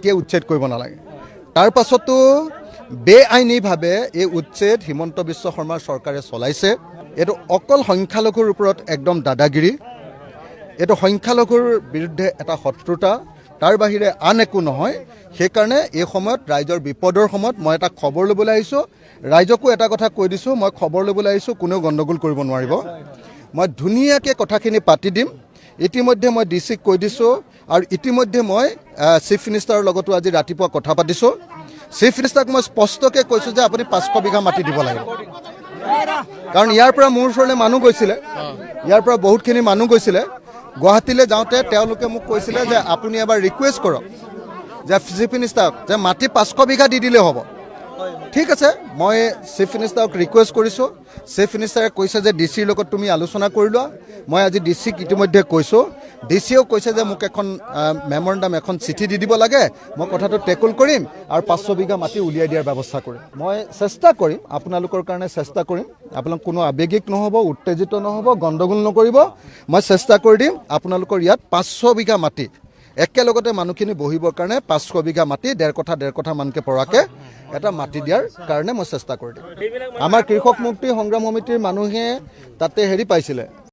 এতিয়া উচ্ছেদ কৰিব নালাগে। তাৰ পাছতো বেআইনীভাৱে এই উচ্ছেদ হিমন্ত বিশ্ব শৰ্মাৰ চৰকাৰে চলাইছে। এইটো অকল সংখ্যালঘুৰ ওপৰত একদম দাদাগিৰি, এইটো সংখ্যালঘুৰ বিৰুদ্ধে এটা শত্ৰুতা, তাৰ বাহিৰে আন একো নহয়। সেইকাৰণে এই সময়ত ৰাইজৰ বিপদৰ সময়ত মই এটা খবৰ ল'বলৈ আহিছোঁ। ৰাইজকো এটা কথা কৈ দিছোঁ, মই খবৰ ল'বলৈ আহিছোঁ, কোনেও গণ্ডগোল কৰিব নোৱাৰিব। মই ধুনীয়াকৈ কথাখিনি পাতি দিম। ইতিমধ্যে মই ডি চিক কৈ দিছোঁ আৰু ইতিমধ্যে মই চিফ মিনিষ্টাৰৰ লগতো আজি ৰাতিপুৱা কথা পাতিছোঁ। চিফ মিনিষ্টাৰক মই স্পষ্টকৈ কৈছোঁ যে আপুনি 500 বিঘা মাটি দিব লাগিব। কাৰণ ইয়াৰ পৰা মোৰ ওচৰলৈ মানুহ গৈছিলে, ইয়াৰ পৰা বহুতখিনি মানুহ গৈছিলে। গুৱাহাটীলৈ যাওঁতে তেওঁলোকে মোক কৈছিলে যে আপুনি এবাৰ ৰিকুৱেষ্ট কৰক যে চিফ মিনিষ্টাৰক যে মাটি 500 বিঘা দি দিলেই হ'ব। ঠিক আছে, মই চিফ মিনিষ্টাৰক ৰিকুৱেষ্ট কৰিছোঁ। চিফ মিনিষ্টাৰে কৈছে যে ডি চিৰ লগত তুমি আলোচনা কৰি লোৱা। মই আজি ডি চিক ইতিমধ্যে কৈছোঁ। ডি চিয়েও কৈছে যে মোক এখন মেমৰেণ্ডাম, এখন চিঠি দি দিব লাগে, মই কথাটো টেকল কৰিম আৰু 500 বিঘা মাটি উলিয়াই দিয়াৰ ব্যৱস্থা কৰিম। মই চেষ্টা কৰিম, আপোনালোকৰ কাৰণে চেষ্টা কৰিম। আপোনালোক কোনো আৱেগিক নহ'ব, উত্তেজিত নহ'ব, গণ্ডগোল নকৰিব। মই চেষ্টা কৰি দিম, আপোনালোকৰ ইয়াত 500 বিঘা মাটি একেলগতে মানুহখিনি বহিবৰ কাৰণে 500 বিঘা মাটি 1.5 কঠা 1.5 কঠা মানকৈ পৰাকৈ এটা মাটি দিয়াৰ কাৰণে মই চেষ্টা কৰি দিম। আমাৰ কৃষক মুক্তি সংগ্ৰাম সমিতিৰ মানুহে তাতে হেৰি পাইছিলে।